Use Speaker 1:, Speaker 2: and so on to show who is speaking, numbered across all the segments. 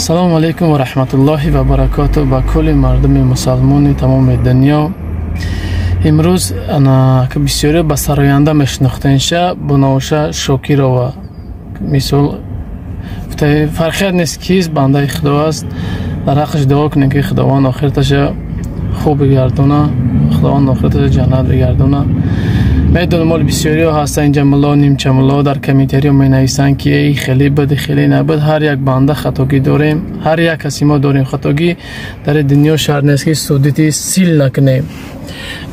Speaker 1: Ассалому алайкум ва раҳматуллоҳи ва баракоту ба кулли мардуми мусалмони тамоми дунё. Имрӯз бисёриё ба сароянда мешинохтенша Буноша Шокирова. Мисол, фарқият нест кист, бандаи Худо аст. Дар ҳаққаш дуо кунем, ки Худованд охираташа хуб бигардона, Худованд охираташа ҷаннат бигардона. Медонам, оли бисёриҳо ҳастанд инҷа мулло, нимча мулло, дар комментариҳо менависанд, ки эй, хеле буд, хеле набуд. Ҳар як банда хатогӣ дорем, ҳар як каси мо дорем хатогӣ. Дар дунё шарт нест, ки судити сил накунем.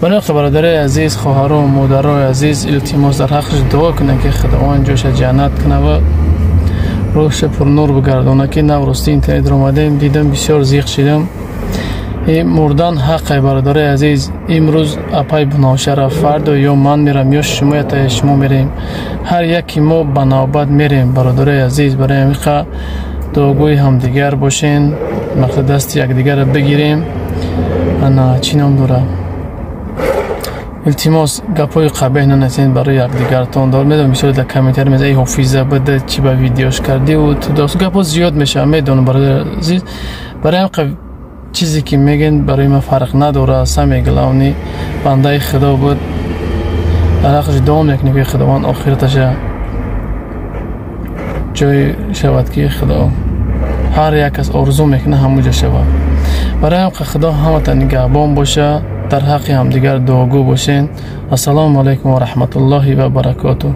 Speaker 1: Банои бародарои азиз, хоҳару модарои азиз, илтимос, дар ҳаққаш дуо кунем, ки Худованд ҷоша ҷаннат кунад ва рӯҳша пурнур бигардона. Ки наврости интернет омадем, дидам, бисёр зиқ шидам. Мурдан ҳаққай, бародарои азиз. Имрӯз апай Буношара, фардо ё ман мерам, ё шумо, ятая шумо мерем. Ҳар яки мо ба навбат мерем, бародарои азиз. Барои ҳамиқа дуогӯи ҳамдигар бошен, вақте дасти якдигарро бигирем. Ана чӣ ном дора, илтимос, гапҳои қабеҳ нанасен барои якдигартон. Медонам, бисёр дар комментари меза: «Эй, ҳофиза буда, чӣ ба видеош кардиу ту?» Гапҳо зиёд мешавад, медонам, бародари азиз. Барои ҳамқа чизе ки мегӯен, барои ман фарқ надорад. Самое главное, бандаи Худо буд. Дар ҳаққаш дуо мекунем, ки Худованд охираташа ҷое шавад, ки Худо ҳар як кас орзу мекунад, ҳамуҷа шавад. Барои ҳамқа Худо ҳамата нигаҳбон боша. Дар ҳаққи ҳамдигар дуогӯ бошен. Ассалому алайкум ва раҳматуллоҳи ва баракоту.